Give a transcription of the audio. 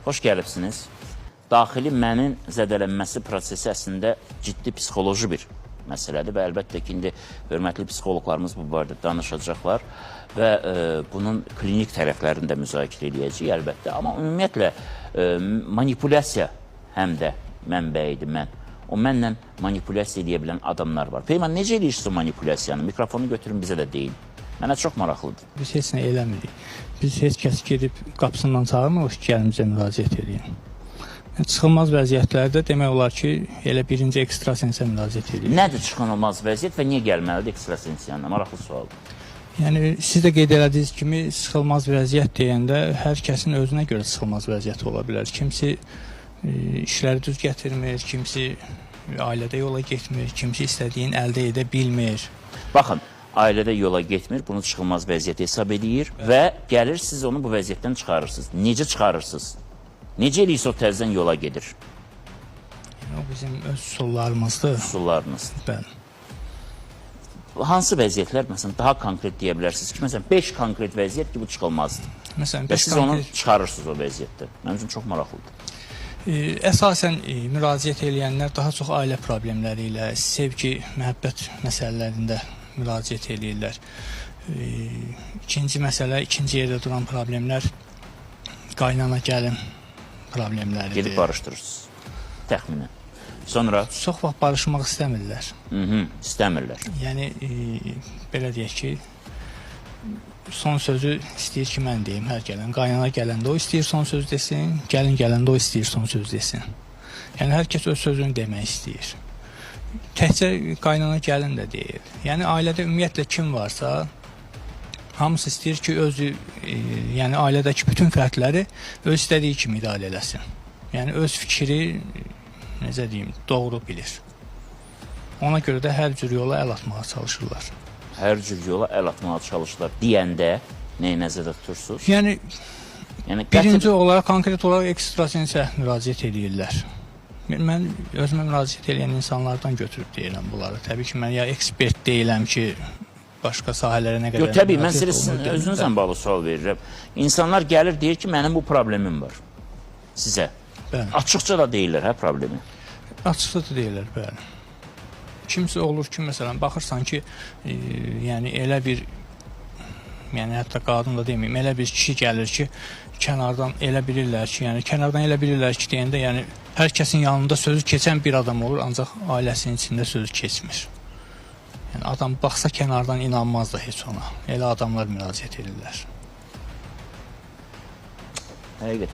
Xoş gəlibsiniz. Daxili mənin zədələnməsi prosesi əslində ciddi psixoloji bir məsələdir və əlbəttə ki, indi hörmətli psixoloqlarımız bu barədə danışacaqlar və bunun klinik tərəflərini də müzakirə eləyəcəyik əlbəttə. Amma ümumiyyətlə manipulyasiya həm də mənbəyidir mən. O mənlə manipulyasiya eləyə bilən adamlar var. Peyman, necə eləyirsiniz o manipulyasiyanı? Mikrofonu götürün, bizə də deyin. Mənə çox maraqlıdır. Biz heç nə eləmirik. Biz heç kəs gedib qapısından çağırmırıq ki, gəlin bizə müraciət eləyin. Yəni, çıxılmaz vəziyyətlərdə demək olar ki, elə birinci ekstrasensə müraciət edirik. Nədir çıxılmaz vəziyyət və niyə gəlməlidir ekstrasens yanına? Maraqlı sualdır. Yəni siz də qeyd elədiyiniz kimi çıxılmaz vəziyyət deyəndə hər kəsin özünə görə çıxılmaz vəziyyəti ola bilər. Kimsi işləri düz gətirmir, kimsi ailədə yola getmir, kimsi istədiyini əldə edə bilmir. Baxın, ailədə yola getmir, bunu çıxılmaz vəziyyət hesab eləyir və gəlir siz onu bu vəziyyətdən çıxarırsınız. Necə çıxarırsınız? Necə eləyirsə o təzədən yola gedir? Yəni, o bizim öz üsullarımızdır. Üsullarınız. Bəli. Hansı vəziyyətlər, məsələn, daha konkret deyə bilərsiniz ki, məsələn, 5 konkret vəziyyət ki, bu çıxılmazdır. Məsələn, Və 5 siz onu konkret çıxarırsınız o vəziyyətdən. Mənim üçün çox maraqlıdır. Əsasən müraciət eləyənlər daha çox ailə problemləri ilə, sevgi, məhəbbət məsələlərində müraciət eləyirlər. İkinci məsələ, ikinci yerdə duran problemlər qaynana gəlin problemləridir. Gedib barışdırırsınız. Təxminən. Sonra Çox vaxt barışmaq istəmirlər. İstəmirlər. Yəni belə deyək ki, son sözü istəyir ki, mən deyim hər gələn. Qaynana gələndə o istəyir son söz desin, gəlin gələndə o istəyir son söz desin. Yəni hər kəs öz sözünü demək istəyir. Təkcə qaynana gəlin də deyil. Yəni ailədə ümumiyyətlə kim varsa, hamısı istəyir ki, özü, yəni ailədəki bütün fərdləri öz istədiyi kimi idarə eləsin. Yəni öz fikri, necə deyim, doğru bilir. Ona görə də hər cür yola əl atmağa çalışırlar. Hər cür yola əl atmağa çalışırlar deyəndə nəyi nəzərdə tutursunuz? Yəni Yəni birinci olaraq konkret olaraq ekstrasensə müraciət edirlər. Mən özümə müraciət edən insanlardan götürüb deyirəm bunları. Təbii ki, mən ya ekspert deyiləm ki, başqa sahələrə nə qədər Yox, təbii, mən müraciət sizə sizin olunur demirəm. özünüzlə bağlı sual verirəm. İnsanlar gəlir, deyir ki, mənim bu problemim var sizə. Bəli. Açıqca da deyirlər, hə, problemi. Açıqca da deyirlər, bəli. Kimsə olur ki, məsələn, baxırsan ki, yəni elə bir, yəni hətta qadın da deməyim, elə bir kişi gəlir ki, kənardan elə bilirlər ki, yəni kənardan elə bilirlər ki, deyəndə, yəni hər kəsin yanında sözü keçən bir adam olur, ancaq ailəsinin içində sözü keçmir. Yəni adam baxsa kənardan inanmaz da heç ona. Elə adamlar müraciət edirlər. Həqiqətən.